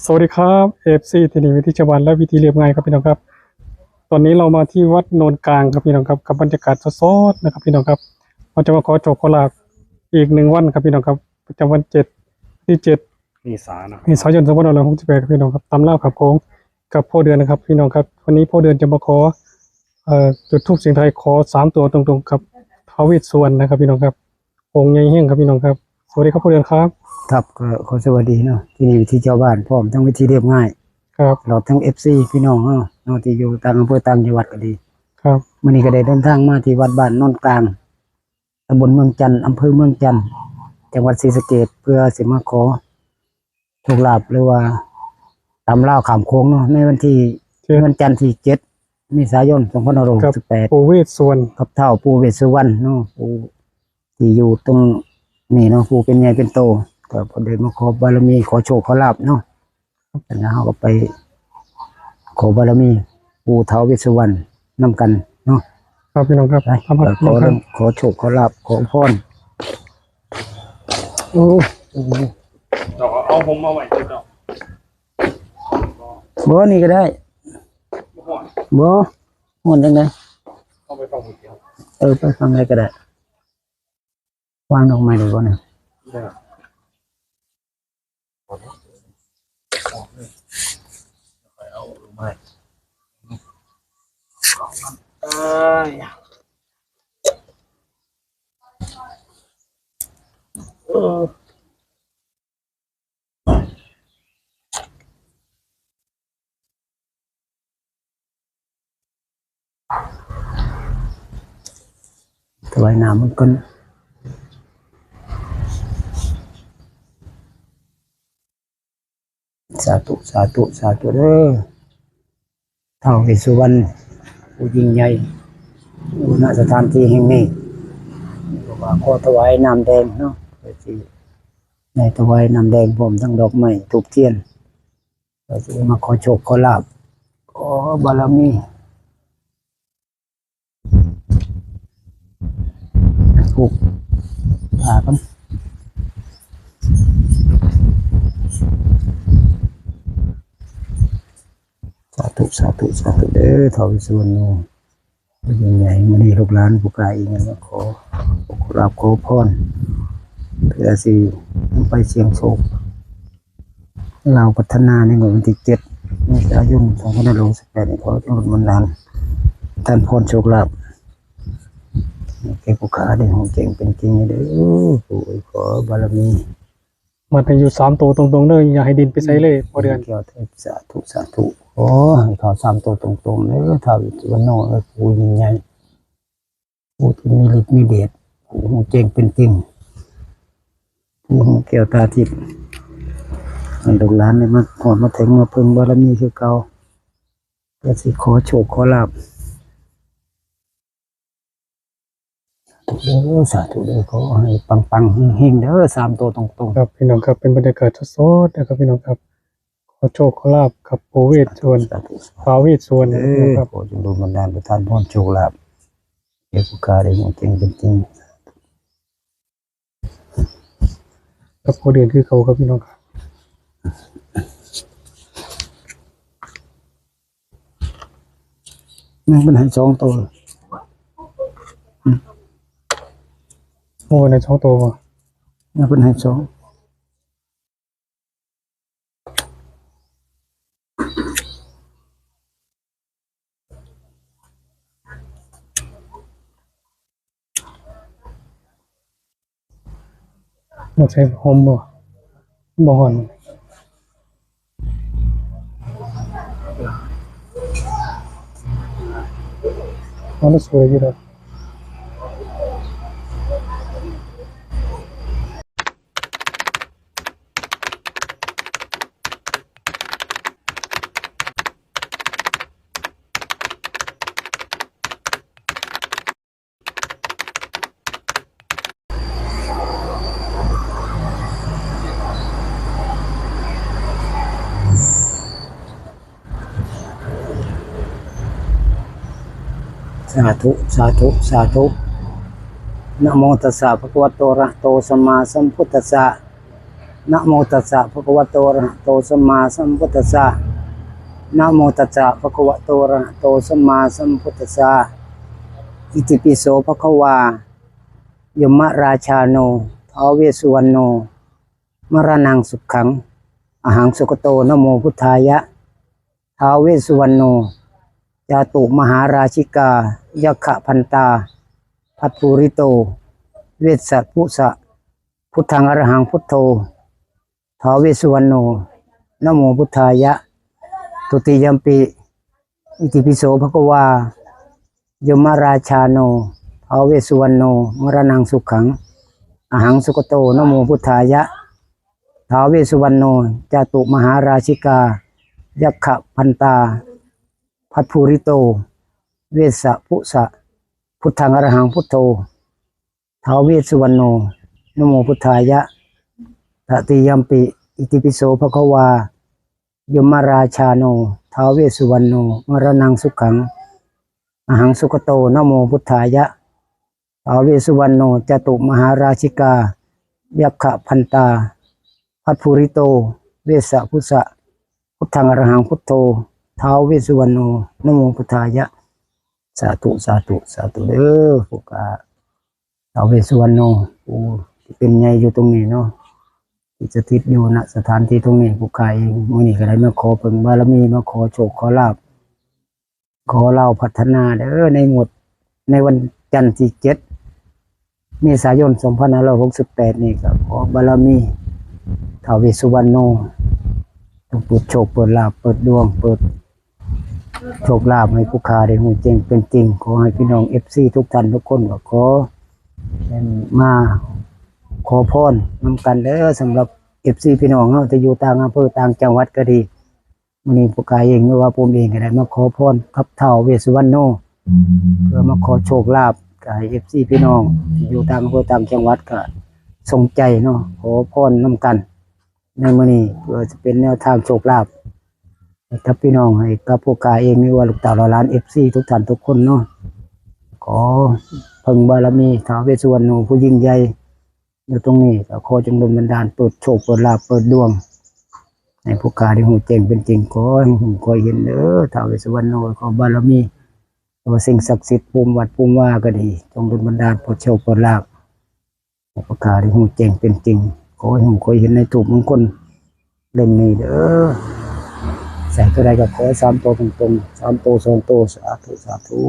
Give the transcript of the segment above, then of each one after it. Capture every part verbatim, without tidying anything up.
สวัสดีครับ เอฟซี ที่นี่วิถีชาวบ้านและวิถีเรียบง่ายครับพี่น้องครับ ตอนนี้เรามาที่วัดโนนกลางครับพี่น้องครับ กับบรรยากาศสดๆนะครับพี่น้องครับ เราจะมาขอโชคขอลาภอีกหนึ่งวันครับพี่น้องครับ ประจำวันเจ็ดที่เจ็ด เมษาเนาะ เมษายนสองพันห้าร้อยหกสิบแปดครับพี่น้องครับ ตามล่าขับโค้งกับพ่อเดือนนะครับพี่น้องครับ วันนี้พ่อเดือนจะมาขอ เอ่อจุดธูปเสียงทายขอสามตัวตรงๆครับท้าวเวสสุวรรณนะครับพี่น้องครับ องค์ใหญ่แห้งครับพี่น้องครับ สวัสดีครับพ่อเดือนครับ ครับ ก็ขอสวัสดีเนาะ ที่นี่วิถีชาวบ้านพร้อมทั้งวิถีเรียบง่าย ครับ ตลอดทั้ง เอฟซี พี่น้องเฮาเนาะ ที่อยู่ต่างอำเภอต่างจังหวัดก็ดี ครับ มื้อนี้ก็ได้เดินทางมาที่วัดบ้านโนนกลาง ตำบลเมืองจันทน์ อำเภอเมืองจันทน์ จังหวัดศรีสะเกษ เพื่อสิมาขอโชคลาภหรือว่าตามล่าข้ามโค้งเนาะ ในวันที่ เจ็ด วันจันทร์ที่เจ็ดเมษายนสองพันห้าร้อยหกสิบแปด กับปู่เวสสุวรรณ กับท้าวปู่เวสสุวรรณเนาะ ปู่ที่อยู่ตรงนี้เนาะ ปู่เป็นใหญ่เป็นโต ก็พอได้มาขอบารมี ขอโชคขอลาภเนาะ แล้วเฮาก็ไปขอบารมีปู่ท้าวเวสสุวรรณนำกันเนาะ ครับพี่น้องครับ ไป ตามมา ขอ พี่น้องครับ ขอโชคขอลาภขอพร โอ้ เอา เอาผมมาไว้ที่เก่า บ่ นี่ก็ได้ บ่ฮ้อน บ่ ฮ้อนจังได๋ เอาไปฟังก๋วยเตี๋ยว เออ ไปฟังได้ก็ได้ วางดอกไม้ได้บ่เนี่ย ได้ เอาดอกไม้ เอ้ย เออ ถวายน้ำมันก่อน สาธุ สาธุ สาธุเด้อ ท้าวเวสสุวรรณ ผู้ยิ่งใหญ่ อยู่ ณ สถานที่แห่งนี้ ก็ว่าขอถวายน้ำแดงเนาะ เพื่อสิได้ถวายน้ำแดงพร้อมทั้งดอกไม้ธูปเทียน เพื่อสิมาขอโชคขอลาภ ขอบารมี ถูก อ่าครับ สาธุ สาธุ สาธุเด้อ ท้าวเวสสุวรรณโน ยิ่งใหญ่ มื้อนี้ลูกหลานผู้กล้าอีกแล้ว ขอ ขอกราบขอพร เพื่อสินำไปเสี่ยงโชค ลาวพัฒนาในงวดวันที่เจ็ดเมษายนสองพันห้าร้อยหกสิบแปด ขอจงดลบันดาลท่านพรโชคลาภ แก่ผู้ข้าได้ฮู้แจ้งเป็นจริงเด้อ ปู่เอ้ย ขอบารมี มาให้อยู่สามตัวตรงๆเด้อ อย่าให้ดินไปไสเลย พ่อเดือน แก้วเทพ สาธุ สาธุ ขอให้เข้าสามตัวตรงๆเด้อ ท้าวเวสสุวรรณโน เอ้ย ปู่ยิ่งใหญ่ ผู้ที่มีฤทธิ์มีเดช ผู้ฮู้แจ้งเป็นจริง ผู้ฮู้แก้วตาทิพย์ ให้ลูกหลานได้มาฮอดมาถึงมาเพิ่งบารมีคือเก่า ก็สิขอโชคขอลาภ เด้อ สาธุเด้อ ขอให้ปังๆเฮงๆเด้อ สามตัวตรงๆ ครับพี่น้องครับ เป็นบรรยากาศสดๆนะครับพี่น้องครับ ขอโชคขอลาภกับปู่เวสสุวรรณ สาธุ ท้าวเวสสุวรรณ เออ นะครับ ขอจงดลบันดาลประทานพรโชคลาภ ให้ผู้ข้าได้ฮู้แจ้งเป็นจริง กับพ่อเดือนคือเก่าครับพี่น้องครับ ยังเป็นให้สองตัว อืม โอ้ ในสองตัวบ่ ยังเป็นให้สอง บ่ใส่ผมบ่ บ่ฮ้อน ฮ้อนแล้วสวยอยู่ดอก สาธุ สาธุ สาธุ นะโมตัสสะ ภะคะวะโต อะระหะโต สัมมาสัมพุทธัสสะ นะโมตัสสะ ภะคะวะโต อะระหะโต สัมมาสัมพุทธัสสะ นะโมตัสสะ ภะคะวะโต อะระหะโต สัมมาสัมพุทธัสสะ อิติปิโส ภะคะวา ยมราชาโน ท้าวเวสสุวรรณโน มรณังสุขัง อหังสุขโต นะโมพุทธายะ ท้าวเวสสุวรรณโน จาตุมหาราชิกา ยักขพันตา พัทภูริโต เวสสะภุสะ พุทธังอรหังพุทโธ ท้าวเวสสุวรรณโน นะโมพุทธายะ ทุติยมปิ อิติปิโส ภะคะวา ยมราชาโน ท้าวเวสสุวรรณโน มรณังสุขัง อหังสุขโต นะโมพุทธายะ ท้าวเวสสุวรรณโน จาตุมหาราชิกา ยักขพันตา พัทภูริโต เวสสะภุสะ พุทธังอรหังพุทโธ ท้าวเวสสุวรรณโน นะโมพุทธายะ ตติยมปิ อิติปิโส ภะคะวา ยมราชาโน ท้าวเวสสุวรรณโน มรณังสุขัง อหังสุขโต นะโมพุทธายะ ท้าวเวสสุวรรณโน จาตุมหาราชิกา ยักขพันตา พัทภูริโต เวสสะภุสะ พุทธังอรหังพุทโธ ท้าวเวสสุวรรณโน นะโมพุทธายะ สาธุ สาธุ สาธุเด้อ พวกข้า ท้าวเวสสุวรรณโน ผู้ที่เป็นใหญ่อยู่ตรงนี้เนาะ ที่สถิตอยู่ ณ สถานที่ตรงนี้ พวกข้าเอง มื้อนี้ก็ได้มาขอเพิ่งบารมี มาขอโชคขอลาภ ขอลาวพัฒนาเด้อ ในงวด ในวันจันทร์ที่เจ็ด เมษายน สองพันห้าร้อยหกสิบแปด นี่ก็ขอบารมี ท้าวเวสสุวรรณโน จงเปิดโชค เปิดลาภ เปิดดวง เปิดโชคลาภให้ผู้ข้าได้ฮู้แจ้งเป็นจริง ขอให้พี่น้อง เอฟซี ทุกท่านทุกคนก็ขอ มาขอพรนำกันเด้อ สำหรับ เอฟซี พี่น้องเฮาที่อยู่ต่างอำเภอต่างจังหวัดก็ดี มื้อนี้ผู้ข้าเองหรือว่าผมเองก็ได้มาขอพรกับท้าวเวสสุวรรณโน เพื่อมาขอโชคลาภ ก็ให้ เอฟซี พี่น้องที่อยู่ต่างอำเภอต่างจังหวัดก็สนใจเนาะ ขอพรนำกันในมื้อนี้ เพื่อจะเป็นแนวทางโชคลาภให้กับพี่น้อง ให้กับผู้ข้าเองหรือว่าลูกเต้าเหล่าหลาน เอฟซี ทุกท่านทุกคนเนาะ ขอเพิ่งบารมีท้าวเวสสุวรรณโนผู้ยิ่งใหญ่ อยู่ตรงนี้ก็ขอจงดลบันดาลเปิดโชค เปิดลาภ เปิดดวง ให้ผู้ข้าได้ฮู้แจ้งเป็นจริง ขอให้ฮู้ขอเห็นเด้อ ท้าวเวสสุวรรณโน ขอบารมี ตัวสิ่งศักดิ์สิทธิ์ภูมิวัดภูมิวาก็ดี จงดลบันดาลเปิดโชค เปิดลาภ ให้ผู้ข้าได้ฮู้แจ้งเป็นจริง ขอให้ฮู้ขอเห็นในธูปมงคลเล่มนี้เด้อ ใส่ตัวใดก็ขอให้สามตัวตรงๆ สามตัวสองตัว สาธุ สาธุ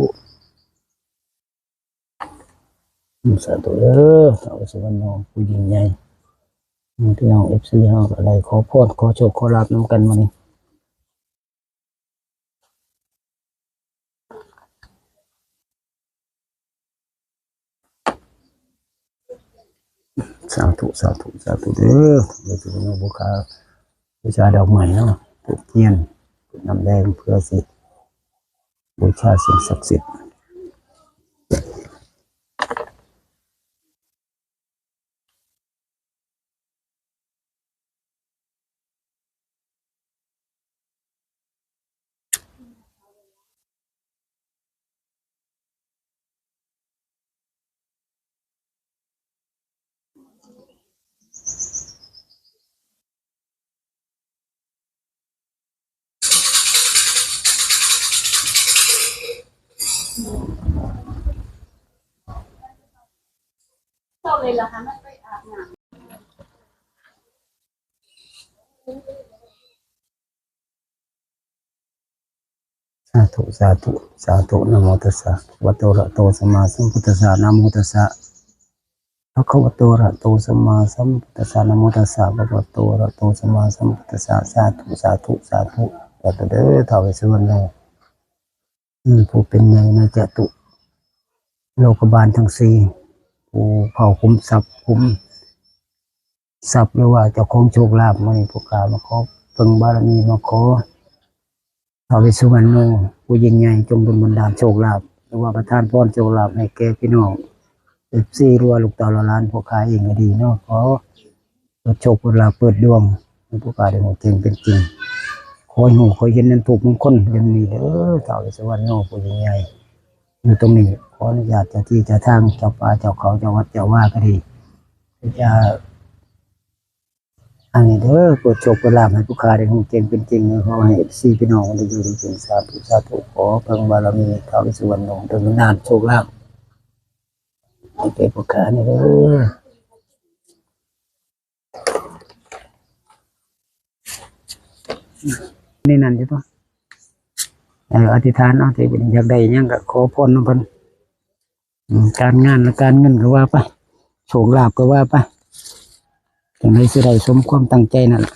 สาธุเด้อ ท้าวเวสสุวรรณโน ผู้ยิ่งใหญ่ พี่น้อง เอฟซี เฮาก็ได้ขอพร ขอโชค ขอลาภนำกันมื้อนี้ สาธุ สาธุ สาธุเด้อ เดี๋ยวจะบูชา บูชาดอกไม้เนาะ ธูปเทียน น้ำแดง เพื่อสิ บูชาสิ่งศักดิ์สิทธิ์ สาธุ สาธุ สาธุ นะโมตัสสะ ภะคะวะโต อะระหะโต สัมมาสัมพุทธัสสะ นะโมตัสสะ ภะคะวะโต อะระหะโต สัมมาสัมพุทธัสสะ นะโมตัสสะ ภะคะวะโต อะระหะโต สัมมาสัมพุทธัสสะ สาธุ สาธุ สาธุ สาธุเด้อ ท้าวเวสสุวรรณโน อืม ผู้เป็นใหญ่ในจตุโลกบาลทั้งสี่ ผู้เฝ้าคุ้มทรัพย์ คุ้มทรัพย์ หรือว่าเจ้าของโชคลาภ มื้อนี้ผู้ข้ามาขอเพิ่งบารมี มาขอ ท้าวเวสสุวรรณโน ผู้ยิ่งใหญ่ จงดลบันดาลโชคลาภ หรือว่าประทานพรโชคลาภให้แก่พี่น้อง เอฟซี หรือว่าลูกเต้าเหล่าหลานผู้ข้าเองก็ดีเนาะ ขอเปิดโชค เปิดลาภ เปิดดวง ให้ผู้ข้าได้ฮู้แจ้งเป็นจริง ขอให้ฮู้ขอเห็นในธูปมงคลเล่มนี้เด้อ ท้าวเวสสุวรรณโน ผู้ยิ่งใหญ่ อยู่ตรงนี้ ขออนุญาตเจ้าที่เจ้าทาง เจ้าป่าเจ้าเขา เจ้าวัดเจ้าวาก็ดี จะ อันนี้เด้อ เปิดโชคเปิดลาภให้ผู้ค้าได้ฮู้แจ้งเป็นจริงเด้อ ขอให้เอฟซีพี่น้องได้อยู่ดีกิน สาธุ สาธุ ขอเพิ่งบารมีท้าวเวสสุวรรณดลบันดาลโชคลาภให้แก่ผู้ค้านี่เด้อ ในนั้นอยู่ปะ เออ อธิษฐานเอา ที่อยากได้หยังก็ขอพรนำเพิ่น อืม การงานและการเงินก็ว่าไป โชคลาภก็ว่าไป จั่งใดสิได้สมความตั้งใจนั่นล่ะ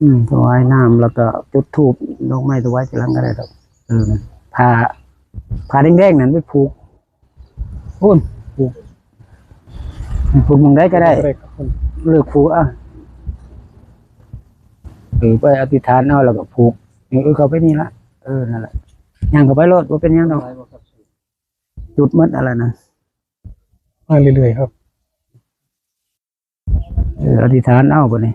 อืม ถวายน้ำแล้วก็จุดธูป ดอกไม้ถวายทีหลังก็ได้ดอก เออ ผ้า ผ้าแดงๆนั่นไปผูก พู้น ผูก ผูกหม่องใดก็ได้ ก็ได้ครับผม เลือกผูก อ่ะ เออ ไปอธิษฐานเอาแล้วก็ผูก เออ เข้าไปนี่ละ เออ นั่นแหละ ย่างเข้าไปโลด บ่เป็นหยังดอก จุดหมดอะไรนะ มาเรื่อยๆครับ เออ อธิษฐานเอาบัดนี้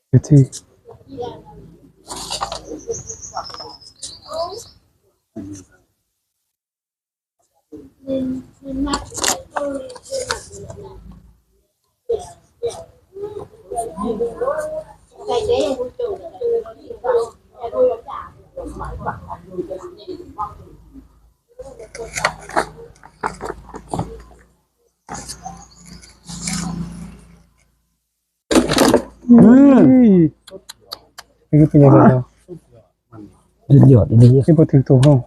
อยู่ที่ อืม นี่คือเป็นยังไงครับ สุดยอดอีหลี ที่บ่ถือตัวห้อง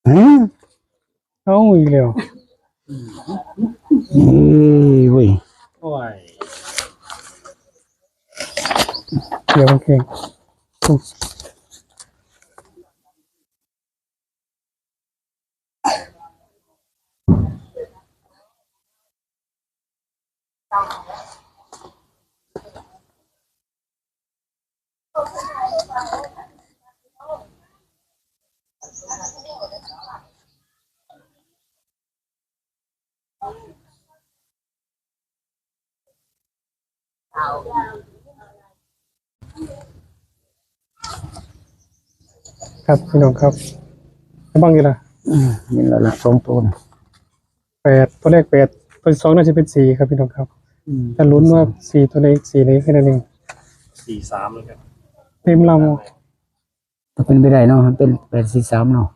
หืม เอาอีกแล้ว เอ้ยเว้ย โอ้ย เดี๋ยวโอเค ครับพี่น้องครับ ระวังอยู่ล่ะ อืม นี่แหละละ สองตัวน่ะ แปด ตัวแรกแปด ตัวที่สองน่าจะเป็นสี่ครับพี่น้องครับ อืม จะลุ้นว่าสี่ตัวไหน สี่ไหนแค่นั้นเอง สี่สามเลยครับ เต็มลำ ถ้าเป็นไปได้เนาะ เป็นแปดสี่สามเนาะ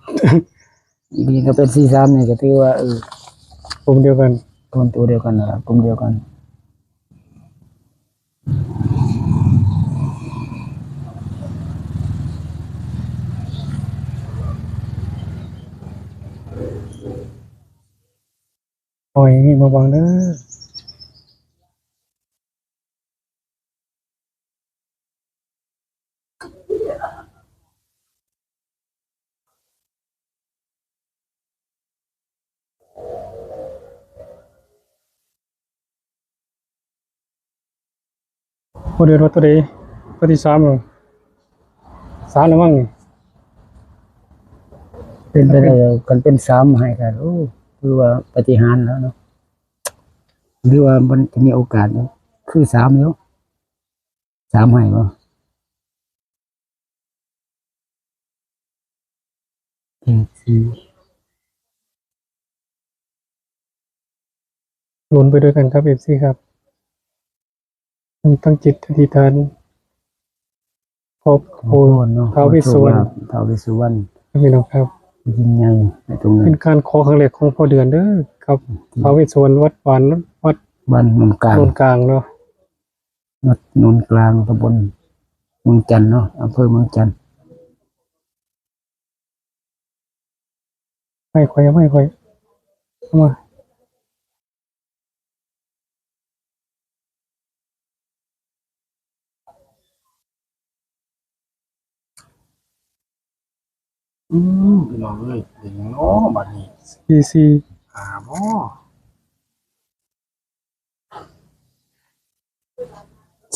อีกทีก็เป็นสี่สามนี่ก็ถือว่า เออ กลุ่มเดียวกัน กลุ่มตัวเดียวกันนั่นล่ะ กลุ่มเดียวกัน โอ้ย นี่มาบังเด้อ บ่เดือนว่าตัวใด ตัวที่สามเหรอ สามแล้วมั้งนี่ เป็นไปได้ คันเป็นสามให้กัน โอ้ คือว่าปาฏิหาริย์แล้วเนาะ หรือว่ามันจะมีโอกาสเนาะ คือสามอยู่ สามให้บ่ แปดสี่ ลุ้นไปด้วยกันครับ เอฟซี ครับ ตั้งจิตอธิษฐาน ขอบ ขอ คุณ พรเนาะ ท้าวเวสสุวรรณ ขอโชคลาภท้าวเวสสุวรรณ ครับพี่น้องครับ ยิ่งใหญ่ในตรงนี้ เป็นการขอครั้งแรกของพ่อเดือนเด้อครับ ที่ ท้าวเวสสุวรรณ วัดบ้าน วัด บ้านโนนกลาง โนนกลางเนาะ วัดโนนกลาง ตำบลเมืองจันทน์เนาะ อำเภอเมืองจันทน์ ไม่ค่อย ไม่ค่อย เอามา อืม พี่น้องเอ้ย เป็นหยังน้อบัดนี้ สี่สี่ ห้าบ่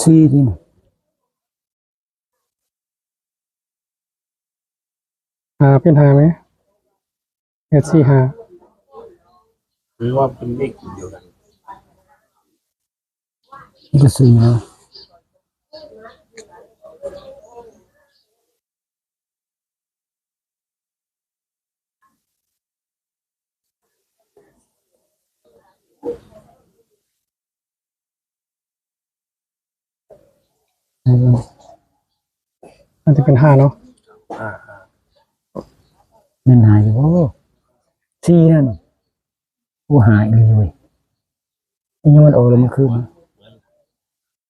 สี่นี่ ห้าเป็นห้าไหม แปดสี่ห้า หรือว่าเป็นเลขกลุ่มเดียวกัน มันจะสี่นะ อืม น่าจะเป็นห้าเนาะ ห้า ห้า แม่นหาอยู่ โอ้ สี่นั่น โอ้ หาอีหลีเว้ย นี่มันออกแล้วเมื่อคืนนะ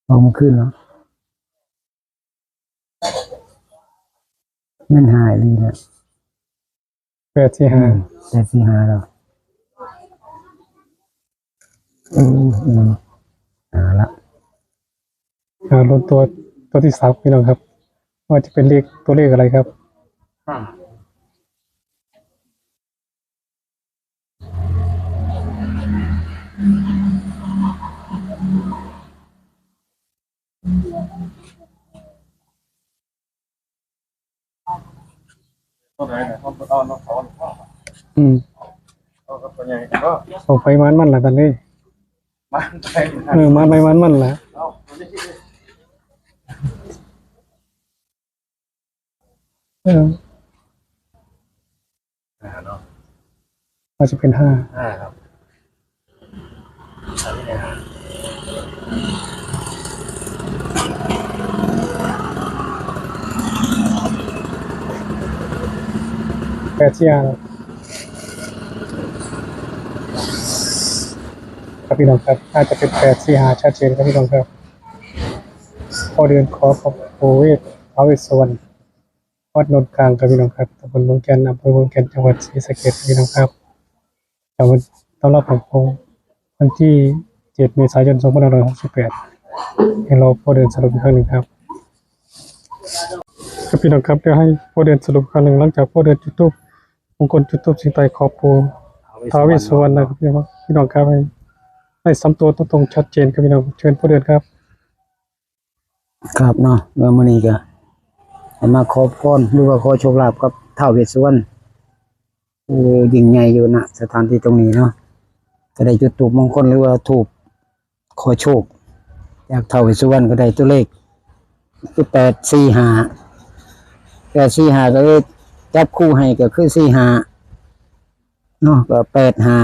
ออกเมื่อคืนเนาะ แม่นหาอีหลีนะ แปดสี่ห้า อืม แปดสี่ห้าแล้ว อืม อืม เอาละ อ่า ลุ้นตัว ตัวที่สามพี่น้องครับ ว่าจะเป็นเลข ตัวเลขอะไรครับ ตัวไหนเนี่ย เขาเอาน้องเขา อืม เอากับตัวใหญ่ก็ เอาไปมันมันล่ะตอนนี้ มันไปมัน เออ มันไปมันมันล่ะ เอาตัวนี้ เออ อ่า เนาะ อาจจะเป็นห้า ห้า ครับ อันนี้ห้า แปดสี่ห้า ครับพี่น้องครับ น่าจะเป็นแปดสี่ห้า ชัดเจนครับพี่น้องครับ พ่อเดือนขอพระปู่เวส ท้าวเวสสุวรรณ วัดโนนกลางครับพี่น้องครับ ตำบลเมืองแก่น อำเภอเมืองแก่น จังหวัดศรีสะเกษครับพี่น้องครับ สำหรับ สำหรับของผม วันที่เจ็ดเมษายนสองพันห้าร้อยหกสิบแปด ให้รอพ่อเดือนสรุปอีกครั้งหนึ่งครับ ครับพี่น้องครับ เดี๋ยวให้พ่อเดือนสรุปอีกครั้งหนึ่ง หลังจากพ่อเดือนจุดธูป มงคลจุดธูปเสี่ยงทายขอปู่ท้าวเวสสุวรรณนะครับพี่น้องครับ ให้ ให้สามตัวตรงๆชัดเจนครับพี่น้อง เชิญพ่อเดือนครับ ครับเนาะ เมื่อมื้อนี้ก็ได้มาขอพรหรือว่าขอโชคลาภกับท้าวเวสสุวรรณ โอ้ ยิ่งใหญ่อยู่นะ สถานที่ตรงนี้เนาะ ก็ได้จุดธูปมงคลหรือว่าธูปขอโชค จากท้าวเวสสุวรรณก็ได้ตัวเลข คือ แปดสี่ห้า แปดสี่ห้า ก็เลยจับคู่ให้ก็คือ สี่ห้า เนาะ ก็ แปดห้า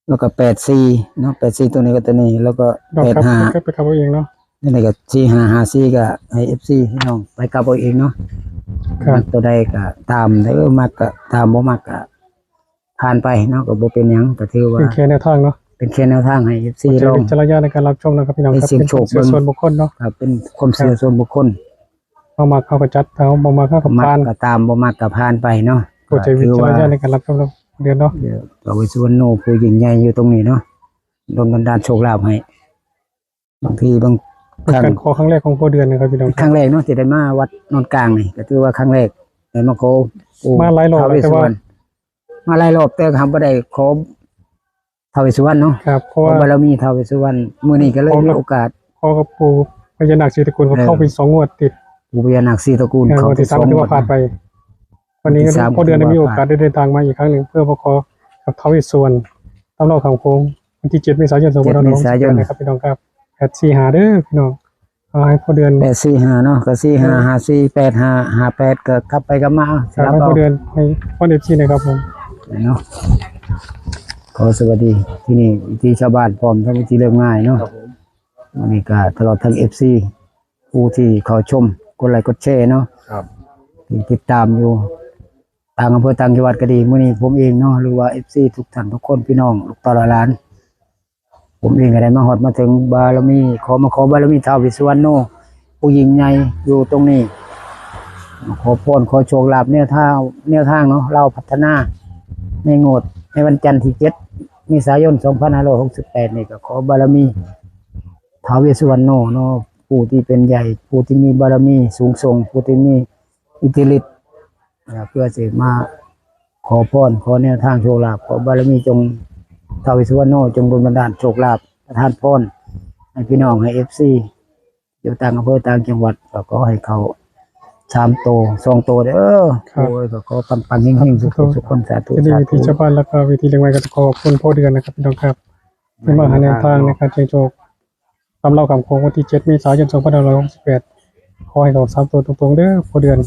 แล้วก็ แปดสี่ เนาะ แปดสี่ ตัวนี้ก็ตัวนี้ แล้วก็ ดอกครับ แปดห้า ก็ไปกลับเอาเองเนาะ นี่ก็ สี่ห้าห้าสี่ ก็ให้ เอฟซี พี่น้องไปกลับเอาเองเนาะ ครับ มักตัวใดก็ตามเด้อ มักก็ตาม บ่มักก็ผ่านไปเนาะ ก็บ่เป็นหยัง ก็ถือว่า เป็นแค่แนวทางเนาะ เป็นแค่แนวทางให้ เอฟซี ใช้ ลอง วิจารณญาณในการรับชมนะครับพี่น้องครับ ให้เสี่ยงโชค เป็นความเชื่อ เบิ่ง ส่วนบุคคลเนาะ ครับ เป็นความเชื่อ ครับ ส่วนบุคคล เอามาเข้าก็จัด เอาบ่มาเข้าก็ มัก ผ่าน ก็ตาม บ่มักก็ผ่านไปเนาะ โปรดใช้วิจารณญาณในการรับชมนะเดือนเนาะ เดี๋ยวเอาไว้สุวรรณโนผู้ยิ่งใหญ่อยู่ตรงนี้เนาะ ดลบันดาลโชคลาภให้ บางทีบาง เป็น ครั้ง การขอครั้งแรกของพ่อเดือนนะครับพี่น้องครับ ครั้งแรกเนาะที่ได้มาวัดโนนกลางนี่ ก็ถือว่าครั้งแรกได้มาขอปู่ มาหลายรอบแล้ว ท้าวเวสสุวรรณ แต่ว่า มาหลายรอบแต่ทำบ่ได้ขอ ท้าวเวสสุวรรณเนาะ ครับ เพราะว่า ขอบารมีท้าวเวสสุวรรณ มื้อนี้ก็เลย ขอ มีโอกาส ขอกับปู่พญานาคสี่ตระกูล เออ เข้าไปสองงวดติด ปู่พญานาคสี่ตระกูล เออ เข้าไป งวดที่สาม สองงวด ถือว่าพลาดไป วันนี้ งวดที่สาม พ่อเดือนได้มีโอกาส ถือว่าพลาด ได้เดินทางมาอีกครั้งหนึ่ง เพื่อมาขอกับท้าวเวสสุวรรณ ตามรอบของโค้ง วันที่เจ็ดเมษายนสองพันห้าร้อยหกสิบแปด เจ็ดเมษายน นะครับพี่น้องครับ แปดสี่ห้า เด้อพี่น้อง เอาให้พ่อเดือน แปดสี่ห้า เนาะ ก็ สี่ห้า เออ ห้าสี่ แปดห้า ห้าแปด ก็กลับไปกลับมา เอา ครับ สลับ ให้พ่อ เอา เดือน ให้พ่อเอฟซี นะครับผม เนาะ ขอสวัสดีที่นี่วิถีชาวบ้านพร้อมทั้งวิถีเรียบง่ายเนาะ ครับผม วันนี้ก็ตลอดทั้ง เอฟซี ผู้ที่เข้าชมกดไลค์กดแชร์เนาะ ครับ ที่ติดตามอยู่ต่างอำเภอต่างจังหวัดก็ดีมื้อนี้ผมเองเนาะหรือว่า เอฟซี ทุกท่านทุกคนพี่น้องลูกเต้าหลาน ผมเองก็ได้มาฮอดมาถึงบารมี ขอมาขอบารมีท้าวเวสสุวรรณโนผู้ยิ่งใหญ่อยู่ตรงนี้มาขอพรขอโชคลาภแนวทางแนวทางเนาะลาวพัฒนาในงวดในวันจันทร์ที่เจ็ดเมษายนสองพันห้าร้อยหกสิบแปดนี่ก็ขอบารมีท้าวเวสสุวรรณโนเนาะผู้ที่เป็นใหญ่ผู้ที่มีบารมีสูงส่งผู้ที่มีอิทธิฤทธิ์ นะเพื่อสิมาขอพรขอแนวทางโชคลาภขอบารมีจงท้าวเวสสุวรรณโนจงดลบันดาลโชคลาภประทานพรให้พี่น้องให้ เอฟซี อยู่ต่างอำเภอต่างจังหวัดก็ขอให้เขาสามโตสองโตเด้อ ครับ โอ้ยก็ขอปังปังๆเฮงๆสุขๆสุขคนสาธุ ที่นี่ สา วิ ธุ ถีชาวบ้านแล้วก็วิถีเรียบง่ายก็ขอบคุณพ่อเดือนนะครับพี่น้องครับที่มาให้แนวทางในการเสี่ยงโชคตามเล่าคำโค้งวันที่เจ็ดเมษายนสองพันห้าร้อยหกสิบแปดขอให้เขาสามตัวตรงๆเด้อพ่อเดือน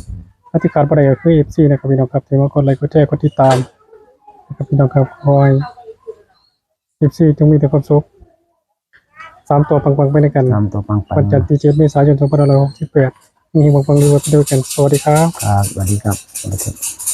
และที่ขาดบ่ได้ก็คือ เอฟซี นะครับพี่น้องครับที่มากดไลค์กดแชร์กดติดตามนะครับพี่น้องครับขอให้ เอฟซี จงมีแต่ความสุขสามตัวปังๆไปด้วยกัน สามตัวปังปัง วันจันทร์ที่เจ็ดเมษายนสองพันห้าร้อยหกสิบแปดมีปังๆรวยๆไปด้วยกันสวัสดีครับ ครับสวัสดีครับสวัสดีครับ